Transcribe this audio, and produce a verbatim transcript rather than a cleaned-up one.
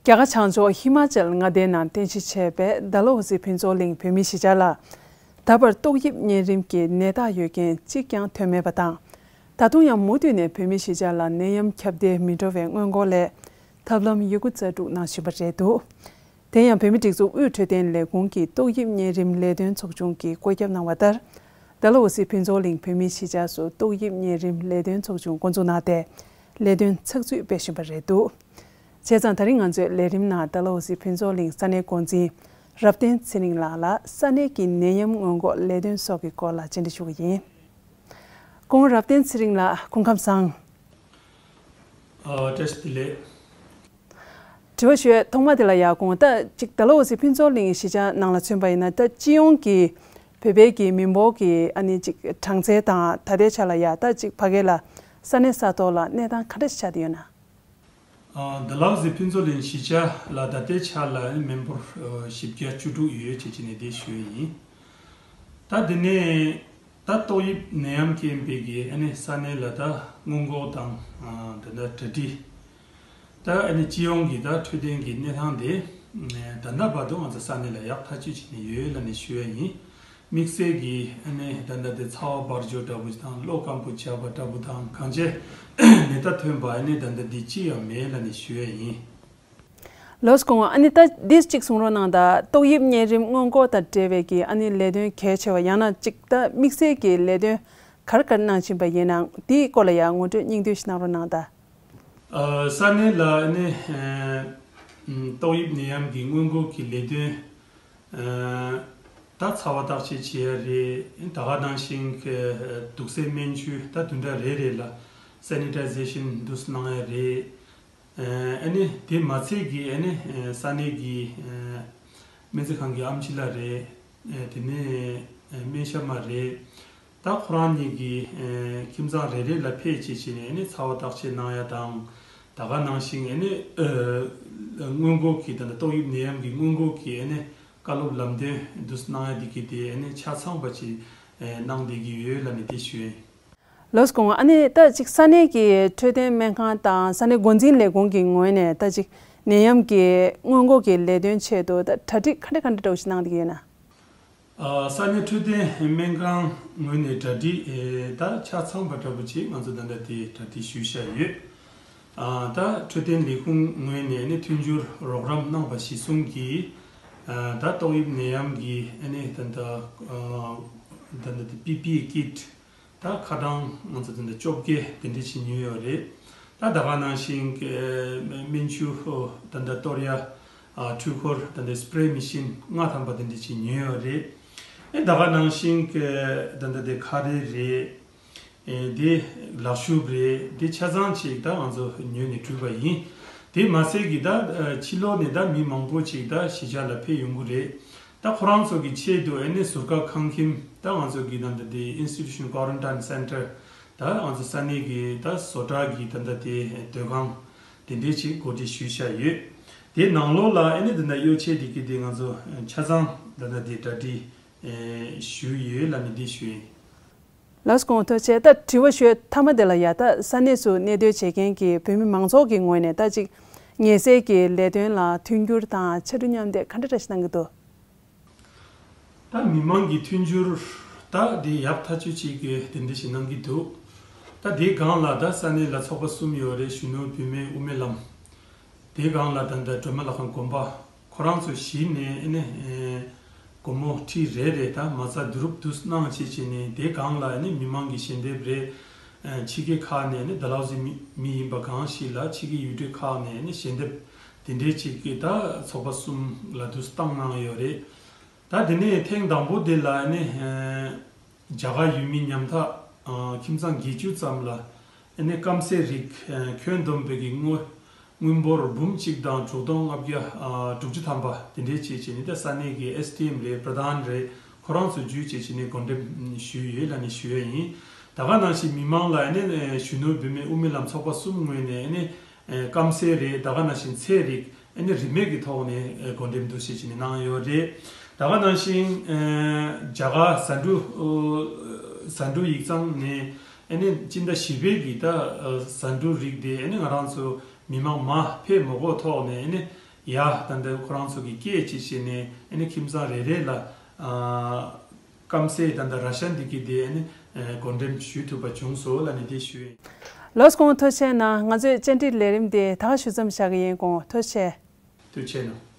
རྒྱ་གར་བྱང་ཕྱོགས་ཧི་མ་ཅལ་མངའ་སྡེའི་ནང་རྟེན་གཞི་བྱས་པའི་ཌལ་ཧོ་སི་ཕུན་ཚོགས་གླིང་བོད་མིའི་གཞིས་ཆགས་ལ། ད་བར་ཏོག་དབྱིབས་གཉན་རིམས་ཀྱི་ནད་རྟགས་ཡོད་མཁན་གཅིག་ཀྱང་ཐོན་མེད་པ་དང་། ད་དུང་ཡང་མུ་མཐུད་ནས་བོད་མིའི་གཞིས་ཆགས་ལ་ནད་ཡམས་ཁྱབ་གདལ་མི་འགྲོ་བའི་སྔོན་འགོག་སླད་ཐབས་ལམ་ཡོད་རྒུ་རྩལ་སྤྲུགས་གནང་བཞིན་པ་རེད་འདུག་དེ་ཡང་བོད་མིའི་སྒྲིག་འཛུགས་དབུས་འཕྲོད་བསྟེན་ལས་ཁུངས་ཀྱི་ཏོག་དབྱིབས་གཉན་རིམས་ལས་དོན་ཚོགས་ཆུང་གིས་བཀོད་ཁྱབ་གནང་བ་ལྟར། ཌལ་ཧོ་སི་ཕུན་ཚོགས་གླིང་བོད་མིའི་གཞིས་ཆགས་སུ་ཏོག་དབྱིབས་གཉན་རིམས་ལས་དོན་ཚོགས་ཆུང་འགོ་འཛུགས་གནང་སྟེ། ལས་དོན་ཚགས་ཚུད་སྤེལ་བཞིན་པ་རེད་འདུག་བྱས་ཙང་ད་རིང་ང་ཚོས་ལས་རིམ་ནང་ཌལ་ཧོ་སི་ཕུན་ཚོགས་གླིང་ས་གནས་འགོ་འཛིན་རབ་བརྟན་ཚེ་རིང་ལགས་ལ་ས་གནས་ཀྱི་ནད་ཡམས་སྔོན་འགོག་ལས་དོན་སོགས་ཀྱི་སྐོར་ལ་བཅར་འདྲི་ཞུ་གི་ཡིན། སྐུ་ངོ་རབ་བརྟན་ཚེ་རིང་ལགས་སྐུ་ཁམས་བཟང་། ཨ། བཀྲ་ཤིས་བདེ་ལེགས། དྲི་བ་ཞུ་ཡས་ཐོག་མ་དེ་ལ་ཡ་གོང་ད་ཅིག་ཌལ་ཧོ་སི་ཕུན་ཚོགས་གླིང་གཞིས་ཆགས་ནང་ལ་མཚོན་པ་ཡིན་ན་ད་སྤྱི་ཡོངས་ཀྱི་བོད་པའི་གི་མི་འབོར་གྱི་ཨ་ནི་ཅིག་གྲངས་ཚད་དང་ད་ལྟའི་ཆ་ལ་ཡ་ད་ཅིག་ཕ་གི་ལ་ས་གནས་ས་ཐོག་ལ་གནས་སྟངས་ག་འདྲ་ཞིག་ཆགས་བསྡད་ཡོད་ན། ཨ། ཌལ་ཧོ་སི་ཕུན་ཚོགས་གླིང་གཞིས་ཆགས་ལ་ད་ལྟའི་ཆ་ལ་མི་འབོར་བཞི་བརྒྱ་བཅུ་དྲུག་ཡོད་ཅེས་བྱས་ནས་འདི་ཞུ་ཡས་ཡིན། ད་འདི་ནས་ད་ཏོག་དབྱིབས་ནད་ཡམས་རྐྱེན་པས་ཀྱི་ཨ་ནི་ས་གནས་ལ་ད་སྔོན་འགོག་དང་། ཨ། ད་ལྟ་གྲ་སྒྲིག་ད་ཨ་ནི་སྤྱི་ཡོངས་ཀྱི་ད་འཕྲོད་བསྟེན་གྱི་གནས་སྟངས་དེ་ད་ལྟ་བར་དུ་ང་ཚོ་ས་གནས་ལ་ཡག་ཐག་ཆོད་བྱས་ནས་ཡོད་ལབ་ནས་ཞུ་ཡས་ཡིན། དམིགས་བསལ་གྱི་ཨ་ནི་ད་ལྟ་དེ་ཚ་བ་འབར་འཇོག་འདྲ་པོ་དང་གློ་སྐམ་པོ་ཆགས་པ་འདྲ་པོ་དང་གང་ཅི་ནད་རྟགས་ཐོན་པ་ཨ་ནི་ད་ལྟ་འདི་ཅི་ཡང་མེད་ལབ་ནས་ཞུ་ཡས་ཡིན། ལགས་སོ་སྐུ་ངོ། ཨ་ནི་ད་འདི་གཅིག་གསུང་རོགས་གནང་ད། ཏོག་དབྱིབས་གཉན་རིམས་སྔོན་འགོག་དང་འབྲེལ་བའི་གི་ཨ་ནི་ལས་དོན་གལ་ཆེ་བ་ཡང་ན་གཅིག་ད་དམིགས་བསལ་གྱི་ལས་དོན་ག་རེ་ག་རེ་གནང་བཞིན་པ་ཡིན་ནའང་དེའི་སྐོར་ལ་ཡང་ངོ་སྤྲོད་སྙིང་བསྡུས་ཤིག་གནང་རོགས་གནང་ད། ཨ། ས་གནས་ལ་ཨ་ནི་ཨ་ཏོག་དབྱིབས་ནད་ཡམས་ཀྱི་སྔོན་འགོག་གི་ལས་དོན། ཨ། ད་ཚ་བ་བརྟག་དཔྱད་བྱེད་ཡ་རེད། ད་ག་ནང་བཞིན་གྱི་དུག་སེལ་སྨན་ཆུ་ད་བདུན་ཕྲག་རེ་རེ་ལ་སེ་ནི་ཊའི་ཛེ་ཤན་འདུག་སེ་གནང་ཡ་རེད། ཨ་ནི་དེ་མ་ཚད་ཀྱི་ཨ་ནི་ས་གནས་ཀྱི་སྨན་རྩིས་ཁང་གི་ཨེམ་ཆི་ལགས་རེད། དེ་ནས་སྨན་ཞབས་མ་རེད། ད་ཁོ་རང་གཉིས་ཀྱི་ཁྱིམ་ཚང་རེ་རེ་ལ་ཕེབས་བྱས་བྱས་ནས་ཨ་ནི་ཚ་བ་བརྟག་དཔྱད་གནང་ཡ་དང་། ད་ག་ནང་བཞིན་ཨ་ནི་སྔོན་འགོག་གི་ད་ལྟ་ཏོག་དབྱིབས་ནད་ཡམས་ཀྱི་སྔོན་འགོག་གི་ཨ་ནི་བཀའ་སློབ་ལམ་སྟོན་འདུག་སེ་གནང་ཡ་དེ་གི་དེ་ཨ་ནི་ཆ་ཚང་པ་ཅིག་གནང་བསྡད་ཀྱི་ཡོད་ལབ་ནས་དེ་ཞུ་ཡིན། ལགས་སོ་སྐུ་ངོ། ཨ་ནི་ད་ཅིག་ས་གནས་ཀྱི་འཕྲོད་བསྟེན་སྨན་ཁང་དང་ས་གནས་འགོ་འཛིན་ལས་ཁུངས་ཀྱི་ངོས་ནས་ད་ཅིག་ནད་ཡམས་ཀྱི་སྔོན་འགོག་གི་ལས་དོན་ཆེད་དུ་ད་གྲ་སྒྲིག་ག་འདྲ་ག་འདྲ་འདྲ་བོ་ཞིག་གནང་བསྡད་ཀྱི་ཡོད་ན། ཨ། ས་གནས་འཕྲོད་བསྟེན་སྨན་ཁང་ངོས་ནས་གྲ་སྒྲིག་ཨེ་ད་ཆ་ཚང་པ་འདྲ་པོ་ཅིག་ང་ཚོ་ད་ལྟ་དེ་གྲ་སྒྲིག་ཞུས་བཞག་ཡོད། ཨ། ད་འཕྲོད་བསྟེན་ལས་ཁུངས་ངོས་ནས་ནི་མཐུན་འགྱུར་རོགས་རམ་གནང་བ་གཞིར་བཟུང་གིས། ཨ། ད་ཏོག་དབྱིབས་ནད་ཡམས་ཀྱི་ཨ་ནི་ད་ལྟ་ཨ་ད་ལྟ་དེ་པི་པི་ཨི་ཀིཊ་ད་ཁ་གྲངས་ང་ཚོ་ད་ལྟ་བཅོ་བརྒྱད་དེ་འདྲ་ཞིག་ཉོས་ཡོད་རེད། ད་ད་ག་ནང་བཞིན་གྱི་སྨན་ཆུ་ད་ལྟ་གཏོར་ཡ། ཨ། འཕྲུལ་འཁོར་ད་ལྟ་སི་པི་རེ་མི་ཤིན་ལྔ་ཐམ་པ་དེ་འདྲ་ཞིག་ཉོས་ཡོད་རེད། ཨེ་ད་ག་ནང་བཞིན་གྱི་ད་ལྟ་དེ་ཁ་རས་རེད། ཨེ་དེ་ལག་ཤུབས་རེད། དེ་ཆ་ཚང་ཅིག་ད་ང་ཚོ་ཉོས་ནས་བྲུས་པ་ཡིན། དེ་མ་ཟད་ཀྱི་ད་ཕྱི་ལོགས་ནས་ད་མི་མང་པོ་ཅིག་ད་གཞིས་ཆགས་ལ་ཕེབས་ཡོང་གི་རེད། ད་ཁོ་རང་ཚོ་གི་ཆེད་དུ་ཨེ་ནི་ཟུར་བཀག་ཁང་ཁྱིམ་ད་ང་ཚོ་གི་ད་ལྟ་དེ་Institution Quarantine Center ད་ང་ཚོ་ས་གནས་ཀྱི་ད་བཟོ་གྲྭ་གི་ད་ལྟ་དེ་སྡོད་ཁང་དེ་འདྲས་ཅིག་གོ་སྒྲིག་ཞུས་བཞག་ཡོད། དེའི་ནང་ལོགས་ལ་ཨེ་ནི་ད་ལྟ་གཡོ་ཆས་དེ་གི་དེ་ང་ཚོ་ཆ་ཚང་ད་ལྟ་དེ་གྲ་སྒྲིག་ཞུས་ཡོད་ལབ་ནས་འདི་ཞུས་ཡིན། ལགས་སོ་སྐུ་ངོ་ཐུགས་རྗེ་ཆེ། ད་དྲི་བ་ཞུ་ཡས་མཐའ་མ་དེ་ལ་ཡ་ད་ས་གནས་སུ་གནས་སྡོད་བྱེད་མཁན་གྱི་བོད་མི་མང་ཚོགས་ཀྱི་ངོས་ནས་ད་ཅིག་ངལ་སེལ་གྱི་ལས་དོན་ལ་མཐུན་འགྱུར་དང་ཕྱར་གྲུ་མཉམ་འདེགས་ག་འདྲ་འདྲ་ཞིག་གནང་གི་འདུག་ད་མི་མང་གི་མཐུན་འགྱུར་ད་དེ་ཡག་ཐག་ཆོད་ཅིག་གི་དེ་འདྲ་ཞིག་གནང་གི་འདུག་ད་དེའི་སྒང་ལ་ད་ས་གནས་ལ་ཚོགས་པ་གསུམ་ཡོད་རེད། གཞོན་ནུ་བུད་མེད་དབུ་མའི་ལམ། དེའི་སྒང་ལ་ད་ལྟ་སྒྲོལ་མ་ལྷ་ཁང་དགོན་པ་ཁོ་རང་ཚོ་གཞི་ནས་ཨ་ནི་ཨེ་སྒོར་མོ་ཁྲི་རེ་རེ་ད་མ་རྩ་བསྡུ་རུབ་བསྡུ་གནང་བྱས་བྱས་ནས་དེའི་སྒང་ལ་ཨ་ནི་མི་མང་གི་ཞལ་འདེབས་རེད། ཨེ་ཕྱི་རྒྱལ་ཁག་ནས་ཨ་ནི་ཌལ་ཧོ་སི་མི་མི་ཡིན་པ་གང་ཞིག་ལ་ཕྱི་རྒྱལ་ཡུལ་གྲུ་ཁག་ནས་ཨ་ནི་ཞལ་འདེབས་དེ་འདྲའི་ཅིག་གི་ད་ཚོགས་པ་གསུམ་ལ་བསྡུ་བཏང་གནང་ཡོད་རེད། ད་དེ་ནས་ཐེངས་དང་པོ་དེ་ལ་ཨ་ནི་ཨེ་རྒྱ་གར་ཡུལ་མི་ཉམ་ཐག་ཨ་ཁྱིམ་ཚང་བརྒྱད་ཅུ་ཙམ་ལ་ཨ་ནི་སྐམ་སའི་རིགས་ཨ་ཁྱོན་བསྡོམས་པའི་གི་དངུལ་དངུལ་འབོར་འབུམ་གཅིག་དང་དྲུག་སྟོང་ལྔ་བརྒྱ་ཨ་དྲུག་ཅུ་ཐམ་པ་དེ་འདྲའི་བྱས་བྱས་ནས་ད་ས་གནས་ཀྱི་ཨེས་ཌི་ཨེམ་རེད། པྲ་དྷཱན་རེད། ཁོ་རང་ཚོ་བརྒྱུད་བྱས་བྱས་ནས་བགོ་འགྲེམས་ཞུས་ཡོད་ལབ་ནས་ཞུ་ཡ་ཡིན། ད་ག་ནང་བཞིན་མི་མང་ལ་ཨ་ནི་ཨ་གཞོན་ནུ་བུད་མེད་དབུ་མའི་ལམ་ཚོགས་པ་གསུམ་ངོས་ནས་ཨ་ནི་ཨེ་སྐམ་སའི་རིགས་ད་ག་ནང་བཞིན་ཚལ་རིགས་ཨ་ནི་རིན་མེད་ཀྱི་ཐོག་ནས་ཨེ་བགོ་འགྲེམས་འདུ་ཤེས་བྱས་ནས་གནང་ཡོད་རེད། ད་ག་ནང་བཞིན་ཨེ་རྒྱ་གར་ཟ་འབྲུ་ཨོ་ཟ་འབྲུ་ཡིག་ཚང་ནས་ཨ་ནི་སྤྱི་ཟླ་བཞི་པའི་གི་ད་ཨ་ཟ་འབྲུ་རིགས་དེ་ཨ་ནི་ང་རང་ཚོ་མི་མང་མར་ཕེབས་མ་དགོས་ཐོག་ནས་ཨ་ནི་ ཡ་ད་ལྟ་ཁོ་རང་ཚོ་གི་སྐད་ཅིག་བྱས་ནས་ཨ་ནི་ཁྱིམ་ཚང་རེ་རེ་ལ་ཨ་སྐམ་སའི་ད་ལྟ་ར་ཤ་འདི་གི་དེ་ཨ་ནི་ཨ་བགོ་འགྲེམས་ཞུ་ཐུབ་པ་བྱུང་སོང་ལབ་ནས་དེ་ཞུ་ཡིན། ལགས་སོ། ཁོང་ཐུགས་རྗེ་གནང་། ང་ཚོའི་བཅར་འདྲི་ལས་རིམ་དེ་ད་ག་ཞུ་མཚམས་བཞག་གི་ཡིན། ཁོང་ཐུགས་རྗེ་ཆེ། ཐུགས་རྗེ་གནང་།